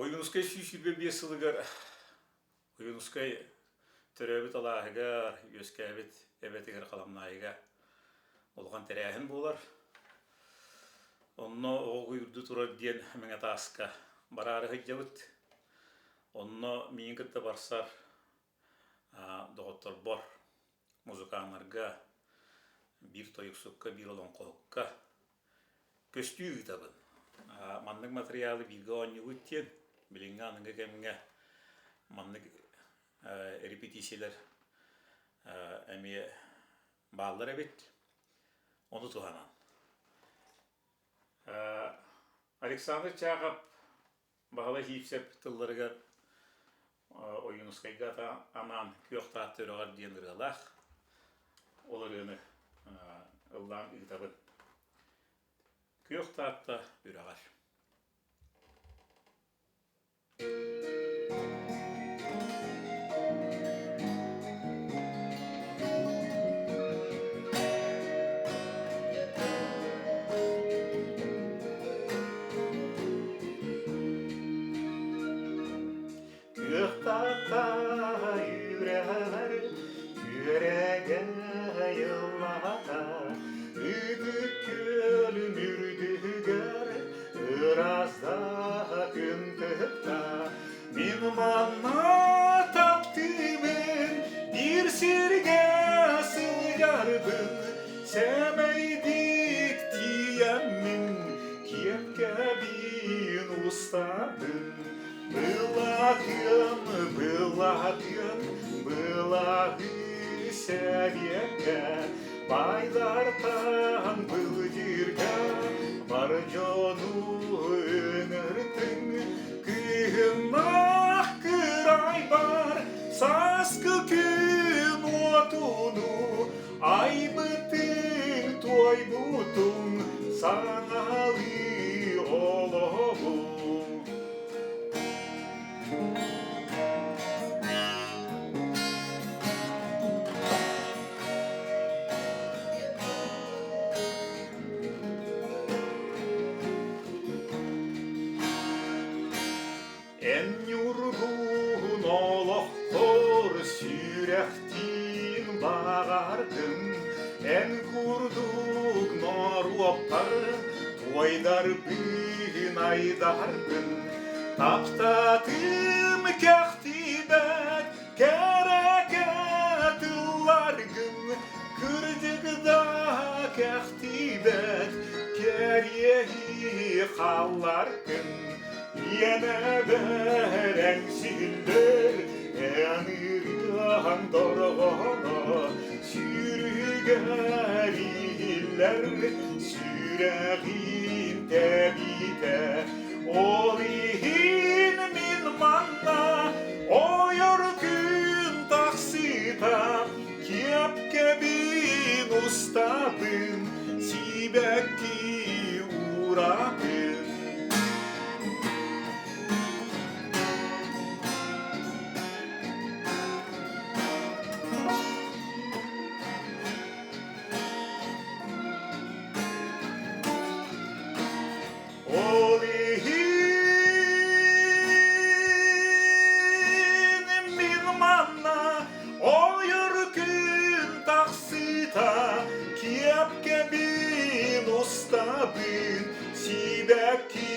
Ойуунускай 125 сылыгар Ойуунускай төрөөбүт алааһыгар, үөскээбит эбэтигэр Халамнаайыга улахан тэрээһин буолар. Онно оҕо куйуурду турар диэн Мэҥэ Тааска бараары сылдьабыт. Онно миигин кытта барсар доҕотторбор, музыканнарга, биир тойуксукка, биир олоҥхоһукка көстүү ыытабын. Маннык матырыйаалы бииргэ оонньуубут диэн билиҥҥи аныгы кэмҥэ маннык репетициялар эмиэ бааллар эбит. Ону туһанан. Александр Чахов Баһылай Сиипсэп тылларыгар Ойуунускайга анаан Күөх Таатта үрэҕэр диэн ырыалаах. Ол ырыаны ыллаан ыытабын. Күөх Таатта үрэҕэр. Күөх үрэҕэр күөрэгэй ыллаата, Ытык күөлүм үрдүгэр ыраас да күн тыкта. Мин манна таптыыбын, биир сиргэ сылдьарбын, сэмэйдик тиийэммин, киэпкэбин устабын. Былаһыан, былаһыан, былаһыы сэбиэккэ, Байлартан былдьыырга бар дьону ыҥыртыҥ. Кыһыннаах кырайбар сааскы күн уотуну айбытыҥ, туойбутуҥ саҥалыы олоҕу. Эн ньургуһун олоххор сүрэхтиин баҕардым, Эн курдук норуоппар туойдарбын айдардым. Таптатым кэхтибэт кэрэкэ тылларгын, Кырдьык да кэхтибэт кэриэһи хаалларгын. Иэнэбэр эҥсиллэр эн ырыаҥ дорҕооно Сүүрүгэр иһиллэр сүрэҕим тэбиитэ Ол иһин мин манна ойор күн тахсыыта Киэпкэбин устабын, сибэкки уурабын. Ол иһин мин манна ойор күн тахсыыта киэпкэбин устабын сибэкки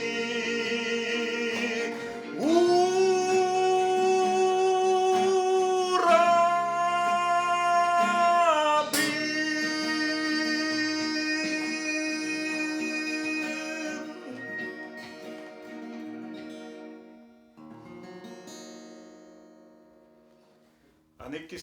Аны иккис.